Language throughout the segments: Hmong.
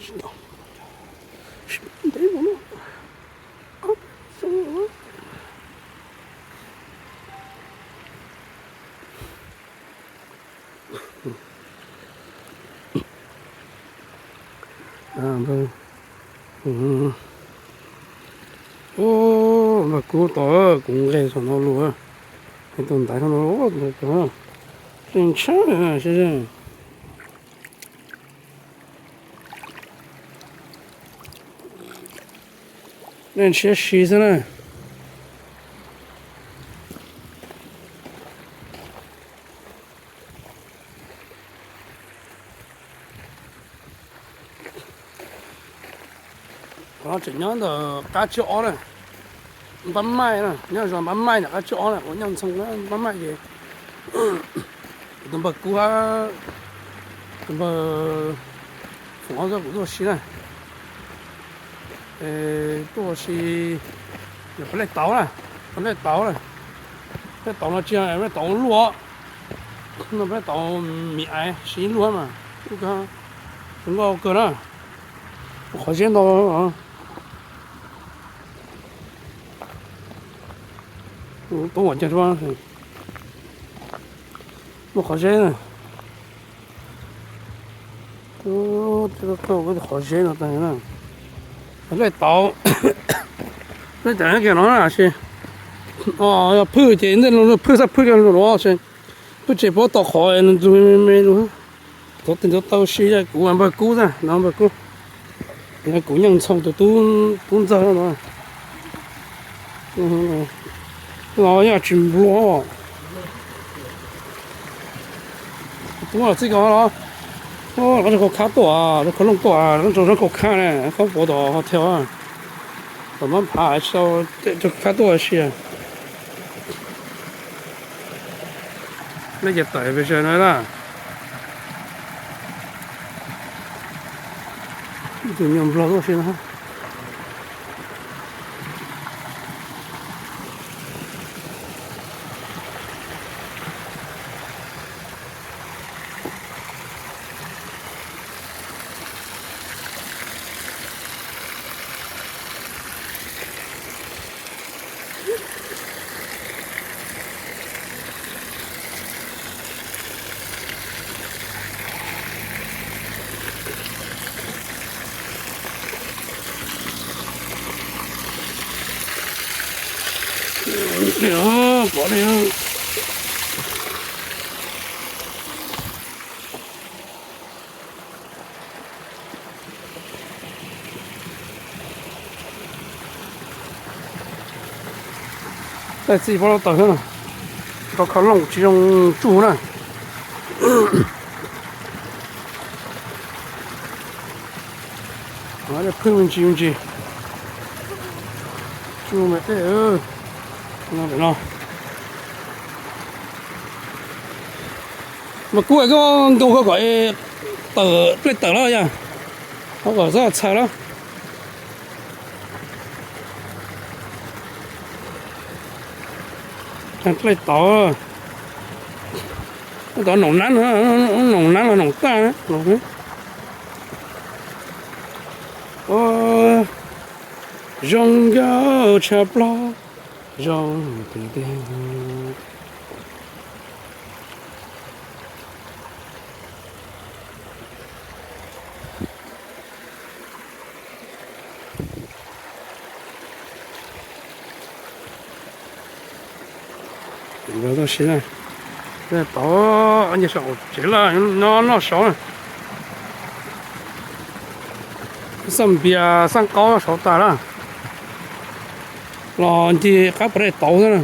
Npawg Kub tau, kuv nqes saum no lug, es tus ntaiv no, tus ntaiv tag, tseem tshab. Nej ntshiab si xwb na. Qhov no tseem nyob ntawm qab tsiab ob na, Npab Maij na, nyob zos Npab Maij ntawm qab tsiab ob na, uas Nyooj Ntxhoo na, Npab Maij ces tus npawg Kub hab tus npawg Foom ob kuv tuaj ua si na. Tuaj ua si, peb lej tauv na, peb lej tauv na, lej tauv no tsis yog lej tauv luaj, no peb lej tauv miv aiv siv luaj mas, zoo nkauj kawg na. Qhov zeb ntau. Tub, muaj qhov zeb na. Qhov zeb no tag na. Lej tauv, lej tauv kiag no na, yog phwj ces ntej no phwj xab phwj kiag no, phwj tsis paub tau qhov nws ntxug me me no. Tau tes tau taw si, kuv npawg Kub xwb no, npawg Kub, kuv Nyooj Ntxhoo tus tub ntxawg no. No yog tsis nplua. Tub los txij ko los, lawv zoo khau khab tuaj, zoo khau looj tuaj, zoo khau khab ne, qhob puav tom hotel, tom mab phav tsis tau, zoo khau khab tuaj si. Nej ces tawm pes tsawg no lawm? Ib tug nyuag nplog tuaj si no. Pov li. Tej txiv pab lub tawm xwb na, khau khau looj tsis zoo tsuj na. Phwj me ntsis me ntsis, tsuj me tej no. Mas kuv koj nkaug koj kom tawm, dlej tawm los yog, kom txhob txhaws los. Dlej tauv, tau noom nab, noom nab los noom taj. Zoo nkauj tshaj plaws, zoo tiag tiag. Tuaj si na, tau nce saum tsev lawm, nyob noj saud na. Xaj npias xaj qaub saud tas lawm, los ncig qab pas dej tauv xwb na.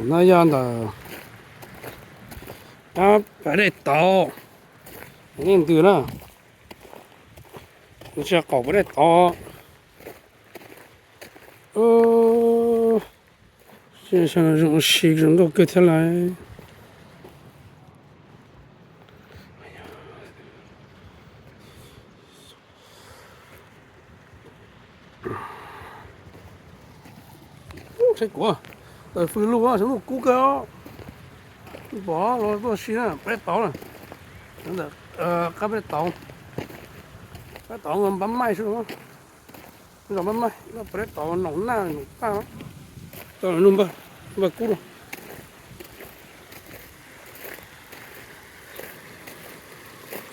No yog ntawm qab pas dej tauv, nej ntws na, tsis qaum pas dej tauv. Zoo si zoo nkauj kawg thiab lauj. Tshaib kuv, tawm fws lug, tshaib muaj kub kawg. Pom los tuaj si na, peb tauv na. Ntawm qab peb tauv, peb tauv npab maij xwb. Npab maij, peb tauv noom naj noom taj. Tau npaj kub rau.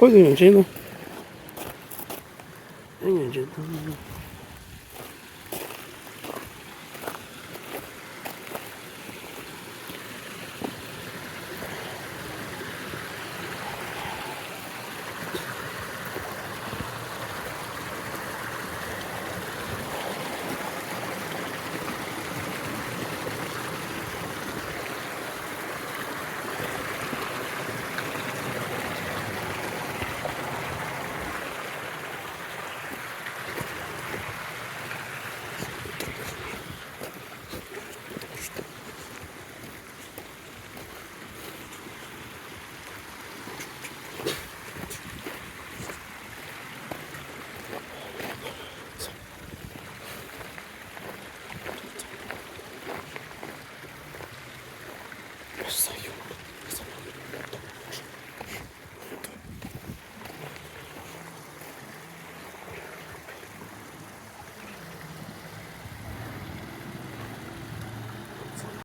Puab tus nyuam ntse no, nyuam ntse no.